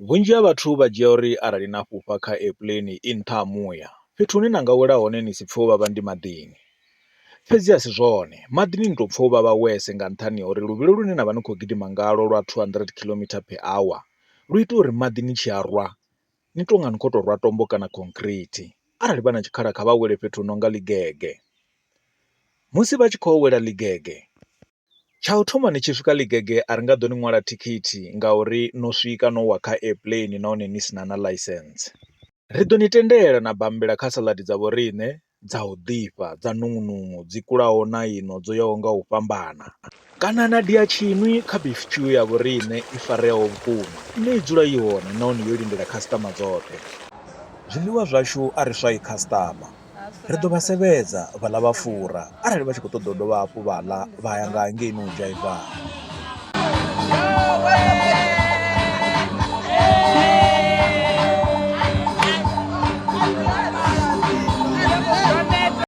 Vhunzhi ha vhathu vha dzhia uri arali na fhufha kha airplane i nṱha ha muya, fhethu hune na nga wela hone ni si pfe u vhavha ndi maḓini. Fhedzi a si zwone, maḓini ni to pfa u vhavha wese nga nṱhani ha uri luvhilo lune na vha ni khou gidima ngalo lwa 200 kilometer per hour, lu ita uri maḓi ni tshi a rwa, ni to nga ni khou to rwa tombo kana concrete. Arali vha na tshikhala kha vha wele fhethu hu nonga ḽigege, musi vha tshi khou wela ḽigege, tsha u thoma ni tshi swika ḽigege a ri nga ḓo ni ṅwala thikhithi ngauri no swika no wa kha airplane nahone ni sina na ḽaisentse. Ri ḓo ni tendela na bambela kha saḽadi dza vhoriṋe dza u ḓifha dza nungunungu dzi kulaho na iṋo dzo yaho nga u fhambana, kana na dia tshiṅwi kha beef stew ya vhoriṋe i fareaho vhukuma ine i dzula i hone nahone yo lindela khasiṱama dzoṱhe. Zwiḽiwa zwashu a ri swayi khasiṱama, ri ḓo vha sevhedza vha ḽa vha fura arali vha tshi khou ṱoḓa u dovha hafhu vha ḽa vha ya nga hangeini u dzhaiva.